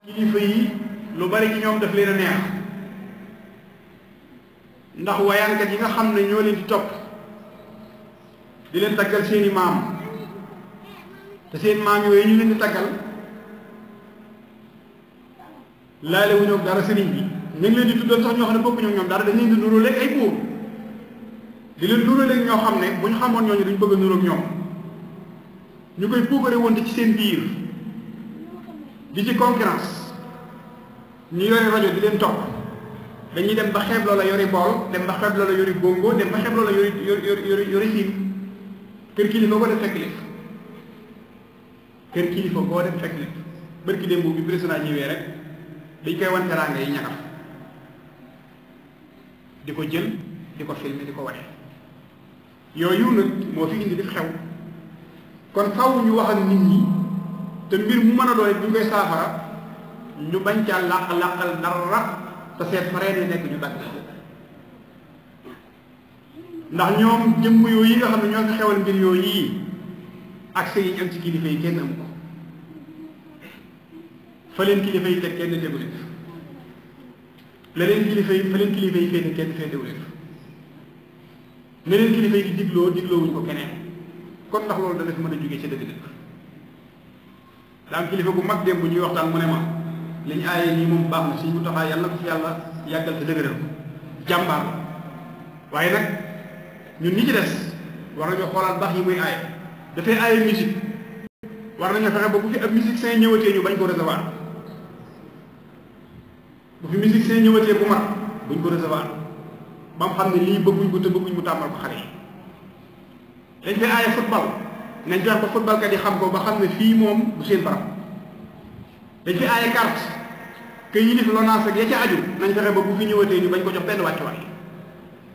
kilifa yi lu bari ci ñoom daf leen a neex ndax wayaankat yi nga xam ne ñoo leen di topp di leen taggal seeni maam te seen maam yooyu ñu leen di taggal laale wu ñoom dara sëriñ bi ñu ngi leen di tuddal sax ñoo xam ne bokkuñu ñoom dara dañ leen di nuroo léegi ay buur di leen nuroo léegi ñoo xam ne bu ñu xamoon ñooñu duñ bëgg a nuroog ñoom ñu koy puukare wonte ci seen biir di ci concurrence ñu yore rajo di leen topp dañuy dem ba xeeb loola yori bool dem ba xeeb loola yori bongo dem ba xeeb loola yori siin kër kilifa boo dem fekk lépp kër kilifa boo dem fekk lépp bërki démb bi président ñëwee rek dañ koy wan teraanga yi ñakaf di ko jël di ko filmer di ko wane yooyu nag moo fi indi def xew kon faw ñu wax ak nit ñi te mbir mu mën a doon bu ñu koy saafara ñu bañ caa làqal dara te seet faree ne nekk ñu dagg ndax ñoom jëmm yooyu yi nga xam ne ñoo fi xewal mbir yooyu yi accès yi ñu am ci kilifa yi kenn amu ko fa leen kilifa yi teg kenn tegu leen la leen kilifa yi fa leen kilifa yi féete kenn féetewu leen ne leen kilifa yi di digloo digloowuñ ko keneen kon ndax loolu dana fi mën a jógee ci dëgg-dëgg daa am kilifa bu mag démb bu ñuy waxtaan mu ne ma li ñu aaye nii moom baax na si mu taxaa yàlla ko fi yàlla yàggal te dëgëral ko jàmbaar waaye nag ñun ñi ci des war nañoo xoolaat baax yi muy aaye dafay aaye musique war nañoo fexe ba bu fi ab musique sañ ñëwatee ñu bañ ko recevoir bu fi musique sañ ñëwatee bu mag buñ ko recevoir ba mu xam ne lii bëgguñ ko te bëgguñ mu tàmmal ko xale yi dañ fay aaye football nañ jox ko football kat yi xam ko ba xam ne fii moom du seen barab dañ fi aaye carte que yilif LONASE ak ya ca aju nañ fexe ba bu fi ñëwatee ñu bañ ko jox benn wàccuwaay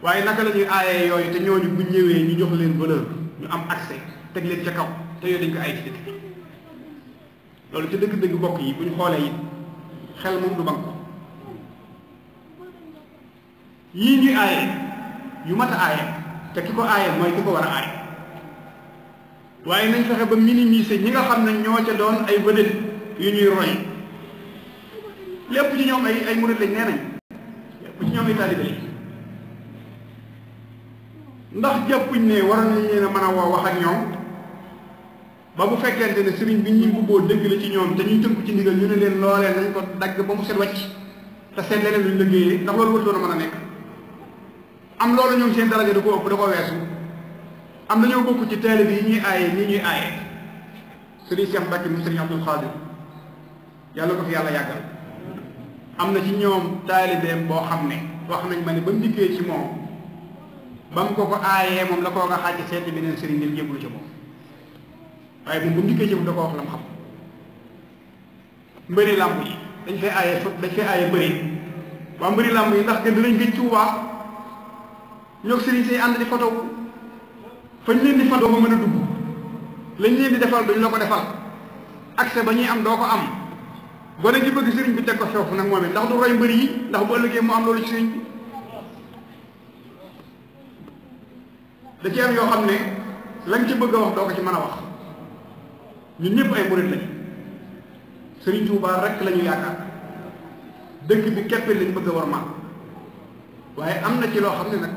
waaye naka la ñuy aayee yooyu te ñooñu bu ñëwee ñu jox leen valeur ñu am accès teg leen ca kaw te yooyu dañ ko aaye ci dëkk bi loolu ci dëgg-dëgg bokk yi bu ñu xoolee it xel moom du bank ko yii ñuy aaye yu mat a aaye te ki ko aaye mooy ki ko war a aaye waaye nañ fexe ba minimiser ñi nga xam ne ñoo ca doon ay vedette yu ñuy roy lépp ci ñoom ay murid lañ nee nañ lépp ci ñoom ay taalibe lañ ndax jàppuñ ne war nañ leen a mën a woo wax ak ñoom ba bu fekkente ne sëriñ bi ñu mbubboo dëgg la ci ñoom te ñuy tënku ci ndigal ñu ne leen loolee nañ ko dagg ba mu set wàcc te seet leneen luñ liggéeyee ndax loolu wartoon a mën a nekk am loolu ñoom seen daraja da ko ëpp da ko weesu am nañoo bokk ci taalibe yi ñuy aaye nii ñuy aaye sëriñ Cheikh Mbacke mu sëriñ Abdul Xaadir yàlla ko fi yàlla yàggal am na ci ñoom taalibeem boo xam ne wax nañ ma ne ba mu dikkee ci moom ba mu ko aayee moom la koo nga xaaj seeti beneen sëriñ ngeen jébbalu ci moom waaye moom ba mu dikkee ci moom da ko wax la mu xam mbëri làmb yi dañ fay aaye mbëri waa mbëri làmb yi ndax gën dinañ gëj ci waa ñoo sëriñ say ànd di photo fañ leen di photo ba mën a dugg lañ leen di defal duñ la ko defal accès ba ñuy am doo ko am gone gi bëgg sëriñ bi teg ko foofu nag moom it ndax du roy mbëri yi ndax bu ëllëgee mu am loolu ci sëriñ bi da ci am yoo xam ne lañ ci bëgg a wax doo ko ci mën a wax ñun ñëpp ay murit lañ sëriñ Tuubaa rek la ñu yaakaar dëkk bi keppe lañ bëgg a war maam waaye am na ci loo xam ne nag